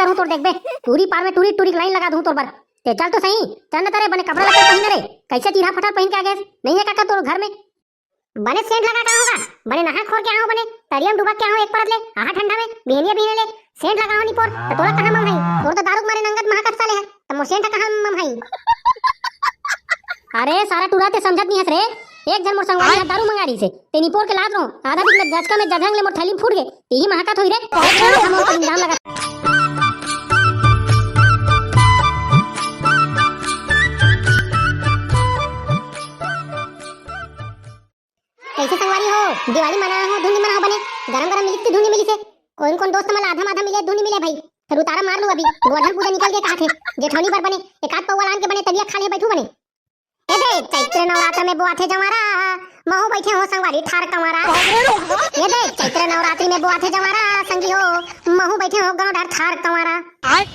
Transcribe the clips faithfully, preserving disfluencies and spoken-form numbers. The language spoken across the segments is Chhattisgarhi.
करूँ तोर, देखबे, टूरी पार में टूरी टूरी के लाइन लगा दूँ तोर बर। ते चल तो सही, चल न तरे, बने कपड़ा लत्ता पहिन रे, कैसे चिरहा फटल पहिन के आ गेस? नहीं है काका तोर घर में? बने सेंट लगा का होगा, बने नहा खोर के आहो, बने तरिया में डुबक के आहो एक परत ले, आहा ठंडा में, बिहनिया बिहने ले सेंट लगा हो निपोर, त तोला कहाँ मम हई? तोर तो दारू के मारे नंगत महाकत साले है, त मोर सेंट कहाँ मम हई? अरे सारा टूरा, ते समझत नहीं हस रे, एक झन मोर संगवारी ह दारू मंगा रही से, ते निपोर के लात रहो, आधा बीच में जचका में जधंग ले मोर थैली में फूट गे, तेही महाकत होई रे। एक झन मोर पर इल्जाम लगा। कैसे संगवारी हो, दिवाली मनाए हो, धुन नहीं मनाए हो बने? गरम गरम मिलिस कि धुन नहीं मिलिस हे? कोन कोन दोस्त मन ला आधा माधा मिले, धुन नहीं मिले भाई। फिर उतारा मार लू अभी, गोधन पूजा निकल के कहा थे, जेठौनी पर बने एक आध पौवा लान के बने तबियत खा ले बैठू बने। ए दे, चैत्र नवरात्र में बोआथे जवारा, महू बैठे हो संगवारी ठार कंवारा। ए दे, चैत्र नवरात्रि में बोआथे जवारा, संगी हो, महू बैठे हो गाँव डार ठार कंवारा। आय।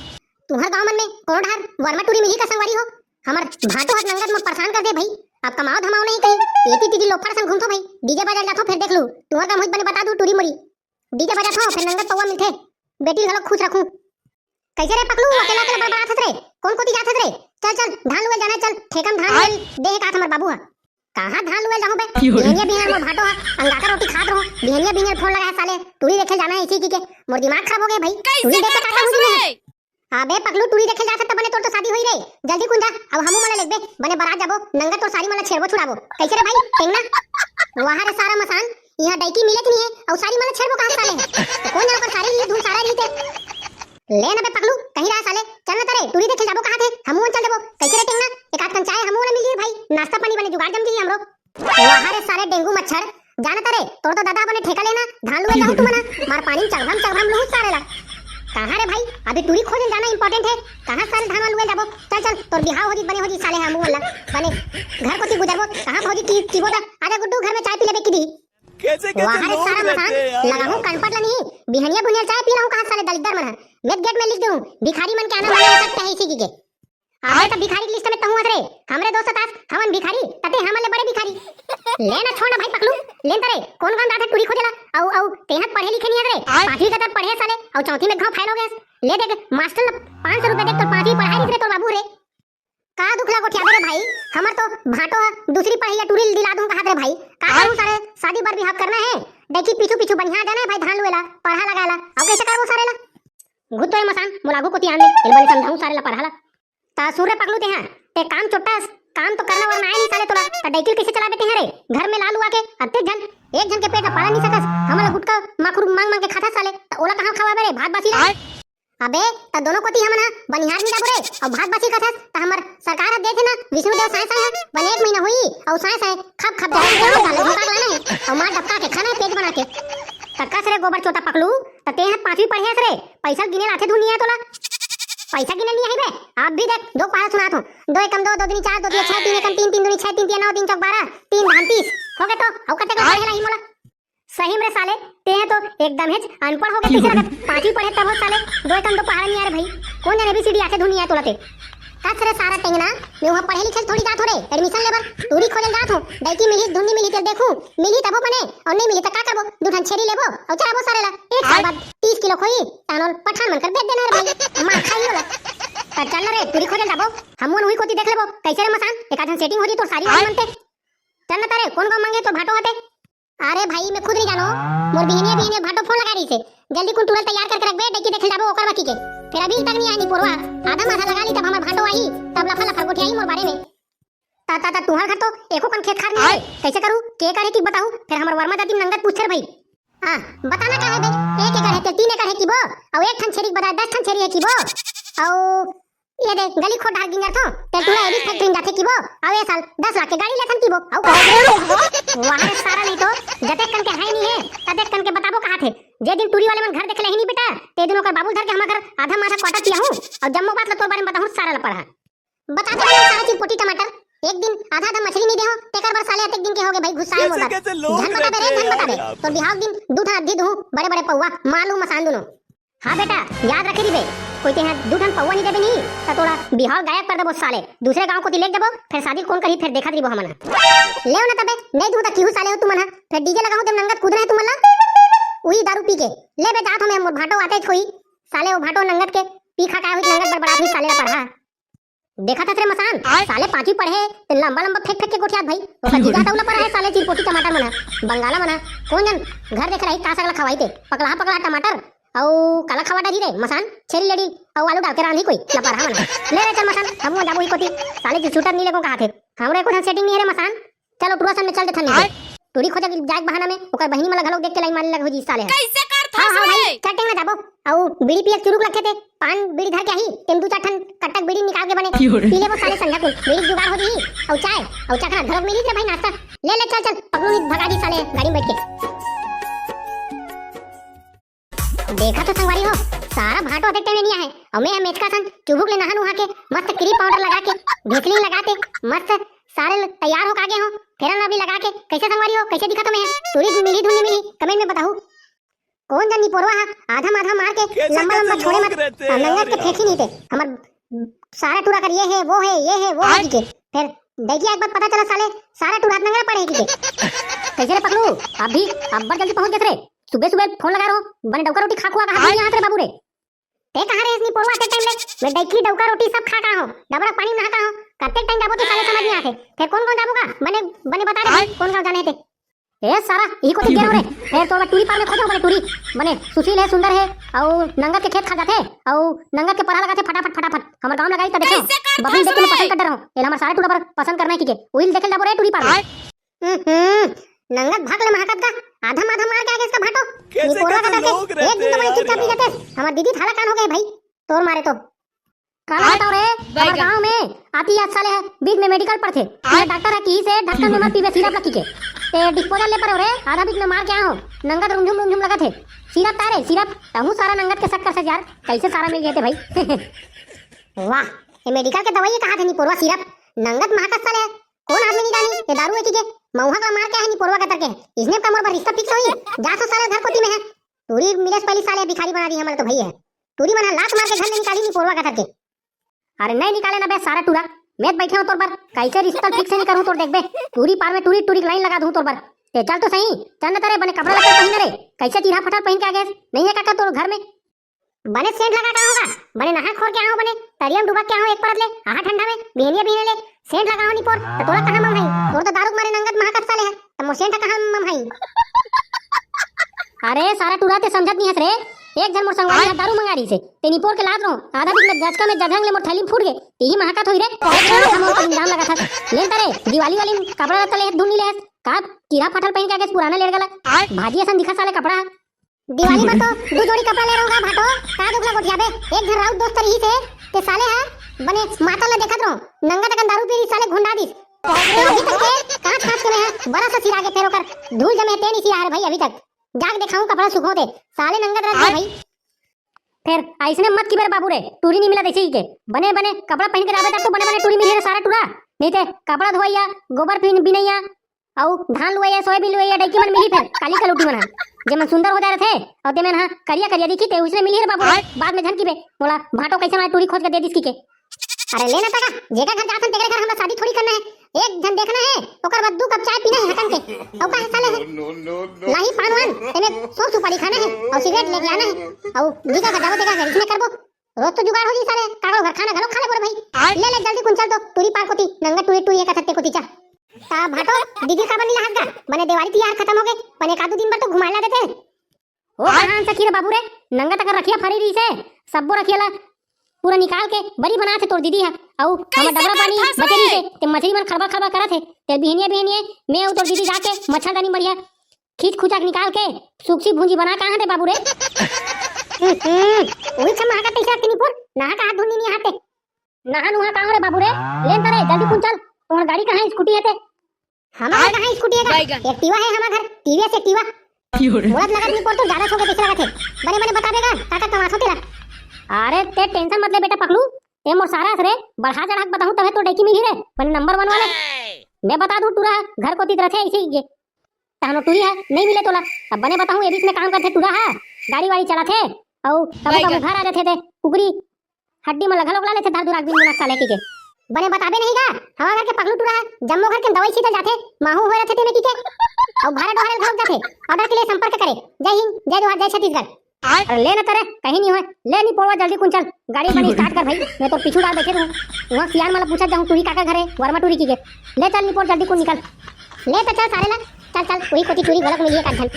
तुहर गाँव मन में कोनो ढार वर्मा टूरी मिली का संगवारी हो? हमर भाटो हर नंगत में परेशान कर दे भाई। अब कमाओ धमाओ नहीं कहीं, एती तीती लोफर संग घूमथो भाई, डीजे बजा जाथो, फिर देख लू। तुहर गाँव होई बने बता दू टूरी मोरी, डीजे बजाथो, फिर नंगत पौवा मिलथे, बेटी घलो खुश रखू। कैसे रे पकलू, अकेला अकेला बड़बड़ाथस रे? कोन कोती जाथस रे? चल चल, धान लुए जाना है, चल, ठेका में धान लुए दे हे काथ हमर बाबू हा। कहाँ धान लुए जाहूँ बे? बिहनिया बिहनिया मोर भाटो हा अंगाकर रोटी खात रहो, बिहनिया बिहनिया फोन लगाया साले, टूरी देखे जाना है इसी की के। मोर दिमाग खराब हो गया भाई। टूरी देखे काका मुझे में। अबे पकलू, टूरी देखे जा सकता बने, तोर तो शादी होई रे। जल्दी कुंजा, अब हमू मला लेगबे, बने बारात जाबो, नंगा तोर सारी मला छेड़बो छुड़ाबो। कैसे रे भाई, टेंगना? वाह रे सारा मसान, यहाँ डैकी मिले कि नहीं है, और सारी मला छेड़बो कहाँ साले है? तो कौन जाना पर सारे लिए धूल सारा रही थे। ले ना बे पकलू, कहीं रहा साले, चल ना तरे, टूरी देखे जाबो कहाँ थे, हमू चल देबो। कैसे रे टेंगना, एक आध कन चाय हमू ना मिली भाई, नाश्ता पानी बने जुगाड़ जम जी हमरो। वाह रे सारे डेंगू मच्छर, जानत रे, तोर तो दादा बने ठेका लेना, धान लुए जाहू तुमना, मार पानी चघम चघम लुहू सारे ला। कहाँ रे भाई, अभी टूरी खोजन जाना इंपॉर्टेंट है, कहाँ सारे धान लुए जाबो? चल चल, तोर बिहाव हो जी, बने हो जी साले, हमू वाला बने घर कोती गुजरबो, कहाँ भौजी की कीबो दा, आजा गुड्डू घर में चाय पी लेबे की दी। कैसे कैसे वाह रे लोग सारा रहते मसान, हैं यार। लगाहूँ कनपट ला नहीं, बिहनिया बुनिया चाय पी रहूँ कहाँ साले दलिद्दर मन है, मैं गेट में लिख दूँ, भिखारी मन के आना मना है, सब कहे इसी की के। अबे त भिखारी के लिस्ट में तहूँ हस रे, हमरे दोस्त तास, हमन भिखारी, तते हमन ले बड़े भिखारी। ले ना छोड़ ना भाई पकलू, लेन तरे, कौन काम दाथे टूरी खोजेला, अउ, अउ, तेहा पढ़े लिखे नहीं हस रे, आय। पाँचवीं तक पढ़े साले, अउ चौथी में घाव फैल हो गए। ले देख, मास्टर ने पाँच सौ रुपए देख, तो पाँचवीं पढ़ाई रे तोर बाबू रे। का दुख ला गोठियाबे रे भाई, हमर तो भाटो ह दूसरी पढ़ाई टूरी दिला दूँ कहात रे भाई, का आय। करूँ सारे, शादी बर बिहाव करना है, देखी पीछू पीछू बनिहा जाना है भाई, धान लुएला, पढ़ा लगाला, अब कैसे करबो सारे ला? घुत तो ए मसान, मोला आगू कोती आने, एल बने समझाऊँ सारे ला पढ़ा ला। ता सुन रे पगलू तेहा, ते काम चोट्टा अस, काम तो करना वरना आय नहीं साले तोला, ता डैकिल कैसे चलाबे तेहा रे? घर में लालू आके अत्ते झन, एक झन के पेट में पाला नहीं सकस, हमला गुटका माखुर मांग मांग के खाता साले, ता ओला कहाँ खवाबे रे भात बासी ला? आय। अबे, ता दोनों कोती हमन हा बनिहार नहीं जाबो रे, अउ भात बासी खाथस, ता हमर सरकार हा देथे ना, विष्णु देव साय साय हा, बने एक महीना हुई, अउ साय साय खप खप जाए, जाए, जाए, भूखा लाना है, अउ मार डबका के खाना है पेट बना के। ता कस रे गोबर चोता पकलू, ता तेहा पाँचवीं पढ़े हस रे, पैसा गिने लाथे धुन नहीं है तोला। पैसा गिने नहीं है बे, आप भी देख, दो पहाड़ा सुनात हूँ, दो एकम दो, दो दूनी चार, दो दूनी छह, तीन एकम तीन, तीन दूनी छह, तीन तीन नौ, तीन चौक बारह, तीन धान तीस, हो गए तो, अउ कते को पढ़े ला ही मोला। सही में रे साले, तेहा तो एकदम हेच अनपढ़ हो गए, कैसे लगत? पाँचवीं पढ़े तब हो साले, दो एकम दो पहाड़ा नहीं आ रे भाई, कौन जाने एबीसीडी आथे धुन नहीं आय तोला ते। कस रे सारा टेंगना, मैं वहाँ पढ़े लिखे थोड़ी जात हो रे, एडमिशन लेबर, टूरी खोजे जात हो, डैकी मिली, धुन नहीं मिली, तेल देखूँ, मिली तबो बने, और नहीं मिली तो का करबो? दू ठन छेरी लेबो, और चराबो सारे ला, एक साल बाद तीस किलो खोई, तानोल पठान मन कर बेच देना रे भाई, मार खाई होला। तो चल ना रे, टूरी खोजे जाबो, हम मन हुई कोती देख लेबो, कैसे रे मसान, एक आध सेटिंग हो जी तोर सारी वाली मन ते। चल ना तारे, कौन गाँव मांगे तोर भाटो आते? अरे भाई, मैं खुद नहीं जानो, मोर बिहनिया बिहनिया भाटो फोन लगा रही से, जल्दी कुन टूरल तैयार करके रखबे, डैकी देखे जाबो ओकर बाकी के। फिर अभी तक नहीं आनी पोरवा, आधा माथा लगा ली, तब हमर भाटो आई, तब लफा लफा गोठियाई मोर बारे में। ता ता ता तुहर घर तो एको कन खेत खार नहीं है, कैसे करूँ, के करे की बताऊँ? फिर हमर वर्मा जाति में नंगत पूछे रे भाई। हाँ, बताना का है बे, एक एकड़ है ते तीन एकड़ है की बो, और एक ठन छेरी के बजाय दस ठन छेरी है की बो, और ये दे, गली खोट डार गिंजर थो, ते टूरा एड़ी फैक्ट्री में जाथे की बो, अउ ए साल दस लाख के गाड़ी लेथन की बो, अउ का? वाह रे सारा नहीं तो, जतेक कन के है नहीं है, ततेक कन के बताबो कहाथे। जे दिन टूरी वाले मन घर देख ले ही नहीं बेटा, ते दिन ओकर बाबू धर के हमर घर आधा माथा क्वार्टर किया हूँ, और जम्मो बात ला तोर बारे में बताहूँ सारा ला पढ़ा। बता दे सारा चिरपोटी टमाटर, एक दिन आधा आधा मछली नहीं दे हो, तेकर बर साले अतेक दिन के हो गए भाई, गुस्सा है मोर बात। कैसे कैसे लोग धन बताबे रे, रहते हैं धन यार बताबे। यहाँ। तो बिहाव दिन दू ठन अद्धी दूँ, बड़े बड़े पौवा, मालू मसान दोनों। हाँ बेटा, याद रखे रहिबे, कोई तेहा दू ठन पौवा नहीं देबे नहीं, त तोला बिहाव गायब कर देबो साले। दूसरे गांव कोती लेग देबो, फिर शादी कोन करही, फिर देखत रहिबो हमन ह। लेव ना तबे, नहीं दूं त किहू साले हो तुमन ह, फिर डीजे लगाहूं तेम नंगत कूद रहे तुमन ला। उही दारू पी के, ले बे जात हो मैं, मोर भाटो आते कोई, साले वो भाटो नंगत के पी खा का हुई, नंगत बड़बड़ात हुई, साले ला पढ़ा। देखत हस रे मसान, आय। साले पांचवी पढ़े हे, ते लंबा लंबा फेंक फेंक के गोठियात भाई। ओकर जीजा तौला पर आहे साले चिरपोटी टमाटर मन ह, बंगाला मन ह। कोन जन घर देखे रही का साग ला खवाई ते, पकलहा पकलहा टमाटर, अउ काला खवा डरी रे मसान, छेरी लेडी, अउ आलू डाल के रांधी कोई, लपरहा मन ह। ले रे चल मसान, हमू जाबो ही कोती, साले जी शूटर नहीं लेगो कहा थे। हमरे कुछ सेटिंग नहीं है रे मसान, चलो टुरा सामने चल देथन नहीं आय। तो। टूरी खोजे के जाए के बहाना में ओकर बहिनी मन ला घलो देख के लाइन मारे लग हो जी साले ह। कैसे कर हाँ, थस हाँ, रे? भाई, चल टेंग ना जाबो। अउ बीड़ी पिए के चुरुक लगथे ते, पान बीड़ी धर के आही, तेम दू चार ठन कट्टक बीड़ी निकाल के बने। क्यों रे? पी लेबो साले संझा कुल, बीड़ी के जुगाड़ हो जी। अउ चाय, अउ चखना घलो मिली रे भाई नाश्ता। ले ले चल चल, पकलू नहीं भगा दी साले गाड़ी में बैठ के। देखा तो संगवारी हो, सारा भाटो अतेक टेम नहीं आहे। अउ मैं ह मेचका सन चुभुक ले नहा नुहा के, मस्त क्रीम पाउडर लगा के, भेसलीन लगा के, मस्त सारे ल-, तैयार हो कागे हो, फेरन लवली लगा के। कैसे संगवारी हो, कैसे दिखा तो मैं ह? टूरी मिली धुन नहीं मिली, कमेंट में बताहू। कोन जन निपोरवा हा आधा माधा मार के कैसे लंबा कैसे लंबा छोड़े लोग मत, रहते हैं नंगत यार के फेंकी नहीं ते। हमर सारा टूरा कर ये है, वो है, ये है, वो है आय। जी के। फिर देखिए एक बार पता चला साले सारा टूरा नंगरा पड़े है जी के। कैसे रे पकलू, अभी अब्बड़ जल्दी पहुंच गए रे। सुबह सुबह फोन लगा रहो, बने डौका रोटी खा खुआ कहा आय। यहाँ रे बाबू रे। ते कहाँ रे इतनी पोरवा ते टाइम ले? मैं डैकी डौका रोटी सब खा का हो, डबरा पानी नहा का हो, कते टाइम जाबो ते साले समझ नहीं आते। फिर कौन कौन जाबो का? बने, बने बता दे आय। कौन गाँव जाने थे। ए सारा, यही को तो गेरो रे। फिर तो टूरी पार में खोजो बने टूरी, बने सुशील है, सुंदर है, और नंगत के खेत खा जाते, और नंगत के पढ़ा लगाते फटाफट फटाफट। हमर गाँव में लगाई तो देखो, कैसे कर बबली देख के मैं फंस रे? पसंद कर डर हूँ। एला हमर सारा टूरा पर पसंद करना है कि के। उइल देखे जाबो रे टूरी पार में। आय। हम्म, नंगत भाग ले महाकत का, आधा माधा मार के आगे इसका भाटो। कैसे निपोरवा कैसे का करके, लोग एक रहते दिन तो हैं बड़े यार चुपचाप नहीं यहाँ। रहते। हमर दीदी थाला कान हो गए भाई, तोर मारे तो। काला बताओ रे, हमर गाँव में आती आज साले है, बीच में मेडिकल पड़थे। ये डॉक्टर है की से ढक्कन में मत पीबे, सिरप लकी के। ते डिस्पोजल ले परो रे, आधा बीच में मार के आओ। नंगत रुमझुम रुमझुम लगत है। सिरप तारे, सिरप, तहू सारा नंगत के शक्कर से यार, कैसे सारा मिल गए थे भाई? वाह, ये मेडिकल के दवाई कहा थे निपोरवा सिरप, नंगत महाकत साले है। कौन आदमी नहीं जानी, ये दारू है की के, मऊहा का मार के आहे निपोरवा कतर के। इसने कमर पर रिश्ता फिक्स होई, जा सो साले घर कोती में है। टूरी मिले से पहली साले भिखारी बना दी हमर तो भई है। टूरी मन ह लात मार के घर ले निकाली निपोरवा कतर के। अरे नहीं निकाले ना बे सारा टूरा, मैं तो बैठे हूँ तोर बर, कैसे रिश्ता ठीक से नहीं करूँ तोर देखबे। टूरी पार में टूरी टूरी लाइन लगा दूँ तोर बर। ते चल तो सही, चल न तरे बने कपड़ा लत्ता पहिन रे, कैसे चिरहा फटार पहिन के आ गए, नहीं है काका तोर घर में। बने सेंट लगा का होगा, बने नहा खोर के आओ, बने तरियम डुबा के आओ एक परत ले, आहा ठंडा में, बिहनिया बिहने ले, सेंट लगाओ निपोर, त तोला कहाँ मम हई? तोर तो दारू के मारे नंगत महाकत साले है, त मोर सेंट कहाँ मम हई? अरे सारा टूरा ते समझत नहीं हस रे, एक झन मोर संगवारी हा दारू मंगा रही से, ते निपोर के लात रहो, आधा दिन में जचका में जघंग ले मोर थैली में फूट गे, तेही महाकत होई रे, एक झन मोर संगवारी इल्जाम लगा था, लेन तरे, दिवाली वाली कपड़ा लत्ता ले धुन नहीं ले हस, का कीड़ा फटल पहिन के आगे पुराना लेड़ गला, भाजी असन दिखा साले कपड़ा। दिवाली बर तो दू जोड़ी कपड़ा ले रहूंगा भाटो, का दुख ला गोठियाबे? एक झन राउत दोस्त रही से, ते साले हा बने मातल ला देखत रहो, नंगा तकन दारू पी रही साले घुंडा दिस। ते अभी तक के कांच कांच के में है, बड़ा सा सिरा के फेर ओकर धूल जमे है, ते नहीं सिरा है भाई अभी तक। जाके देखाऊं कपड़ा सुखो दे, साले नंगा रह भाई। फिर ऐसने मत की बेर बाबू रे, टूरी नहीं मिला देसी के। बने बने कपड़ा पहन के जाबे तब तो बने बने टूरी मिली रे सारा टूरा। नहीं ते कपड़ा धोइया, गोबर पीन बिनैया, अउ धान लुवइया, सोयाबीन लुवइया, डइकी मन मिली फेर, काली कलूटी मन ह। जे मन सुंदर हो जाए रथे, अउ ते मन ह करिया करिया दिखी, ते उसने मिली रे बाबू रे। आय। बाद में झन किबे, मोला भाटो कैसे मारे टूरी खोज के दे दिस की के। अरे ले ना तका, जेकर घर जाथन तेकरे घर हमरा शादी थोड़ी करना है। एक झन देखना है, ओकर बाद दू कप चाय पीना है हटन के। अउ का है साले है? लाही पान वान, एमे सोन सुपारी खाना है, अउ सिगरेट लेके आना है। अउ दीगा का जाबो तेकर घर इसने करबो। रोज तो जुगाड़ हो जी साले, काकरो घर खाना घलो खा ले बोरे भाई। आय। ले ले जल्दी कुन चल तो, टूरी पार कोती, नंगा टूरी टूरी एक अथते कोती चल। ता भाटो, दीदी काबर नी लहात गा? बने देवारी तिहार खतम हो गे, बने का दू दिन बर तो घुमाए ला देते। ओ आय। कहाँ सखी रे बाबू रे, नंगा तक रखिया फरी रही से, सब्बो रखिया ला पूरा निकाल के बरी बना थे तोर दीदी हा। अउ हमर डबरा पानी बचे रही से, ते मछली मन खड़बड़ खड़बड़ करत हे, ते बिहनिया बिहनिया मैं अउ तोर दीदी जाके मच्छरदानी बढ़िया खींच खुचा के निकाल के सुक्सी भूंजी बना कहाँ दे बाबू रे। हम्म, वही छम हाका तैसा के निपुर, नहा का हाथ धुनी नहीं हाथे। नहा नुहा कहाँ रे बाबू रे? लेन तरे, जल्दी कुन चल। तुम्हार गाड़ी कहाँ है, स्कूटी है ते? हमार घर कहाँ स्कूटी है का? बैगन। Activa है हमार घर, टीवीएस Activa। क्यों रे? मोला लगा निपुर तो ज्यादा छोके पैसे लगा थे। बने बने बता देगा, काका कमा सो तेरा। अरे ते टेंशन मत ले बेटा पकलू, ते मोर सारा हस रे, बढ़ा चढ़ा के बताहूँ तबे तो डैकी मिली रे, बने नंबर वन वाले। मैं बता दूँ टूरा, घर कोती रथे ऐसे ही ये। तहनो टूरी हा, नहीं मिले तोला। अब बने बताहूँ, ए बीच में काम करथे टूरा हा, गाड़ी वाड़ी चलाथे, अउ कभू कभू घर आ जाथे ते, कुकरी हड्डी में लगल ओगला लेथे धर धुरा बिन बिना साले की के। बने बताबे नहीं गा, हमार घर के पगलू टूरा हा, जम्मो घर के दवाई सीधल जाथे, माहू होए रथे तेमे की के। अउ भारत डोहरे घरोक जाथे, ऑर्डर के लिए संपर्क करे। जय हिंद, जय जोहार, जय छत्तीसगढ़। अरे ले ना तरे, कहीं नहीं होय। ले निपोरवा, जल्दी कुन चल, गाड़ी बने स्टार्ट कर भाई। मैं तो पीछू डाल बैठे रहूं। वहां सियान वाला पूछा जाऊं, टूरी काका घर है, वर्मा टूरी की के। ले चल निपोर, जल्दी कुन निकल। ले तो चल सारे ला, चल चल, वही कोती टूरी घलक मिली है काजन।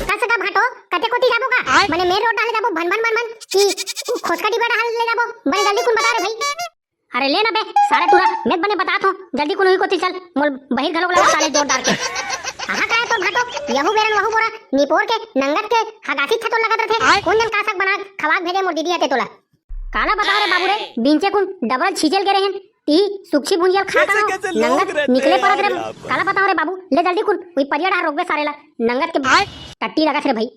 कस का भाटो, कते कोती जाबो का? मने मेन रोड डाले जाबो, भन भन भन भन, कि खोसका डिब्बा डाले जाबो? बने जल्दी कुन बता रे भाई। अरे ले ना बे सारे टूरा, मैं बने बतात हूं, जल्दी कुन वही कोती चल, मोल बहिर घलोक लगा साले जोरदार के। कहां का है तो भाटो, यहू बेरन वहू बोरा, निपोर के, नंगत के, हगासी छतो लगत रथे। कोन जन कासक बना खवाक भेजे मोर दीदी आते तोला। काला बताओ रे बाबू रे, बिंचे कुन डबल छीचेल के रहन, ती सुक्षी भुंजियल खा का कैसे हो? कैसे लोग नंगत रहते निकले हैं परत रे। यार यहाँ पर। काला बताओ रे बाबू, ले जल्दी कुन, वही परिया डार रोकबे सारे ला, नंगत के भाई टट्टी लगत रे भाई।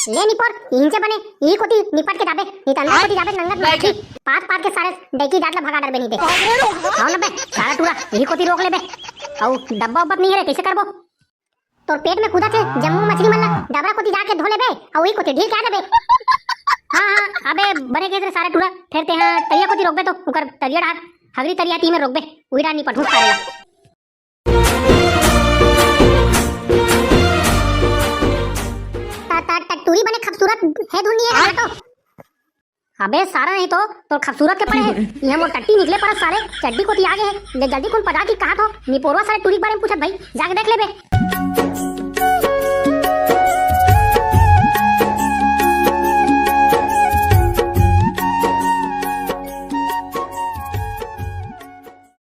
ले निपोर, इहिंचे बने, इही कोती निपट के जाबे, नहीं तो अंदर कोती जाबे, नंगत माखी, पात पात के सारे डैकी जात ला भगा डरबे नहीं ते। आओ ना बे, सारा टूरा, इही कोती रोक लेबे। अउ डब्बा उब्बा नहीं है रे, कैसे करबो? तोर पेट में कूदा थे, जम्मो मछली मन ला डबरा कोती जाके धो लेबे, अउ इही कोती ढील के आ जाबे। हां हां, अबे बने के रे सारा टूरा, फेर ते हां तरिया कोती रोकबे तो, उकर तरिया डार, हगरी तरिया ती में रोकबे, उही डार निपटहूं सारे ला। ता, ता, ता, टूरी बने खूबसूरत है धुन नहीं है हाँ? तो। अबे सारा नहीं तो, तो खूबसूरत के पड़े है। ये मोर टट्टी निकले पर सारे चड्डी कोती आगे है। ले जल्दी कुन पजा की कहा तो, निपोरवा सारे टूरी के बारे में पूछत भाई, जाके देख लेबे।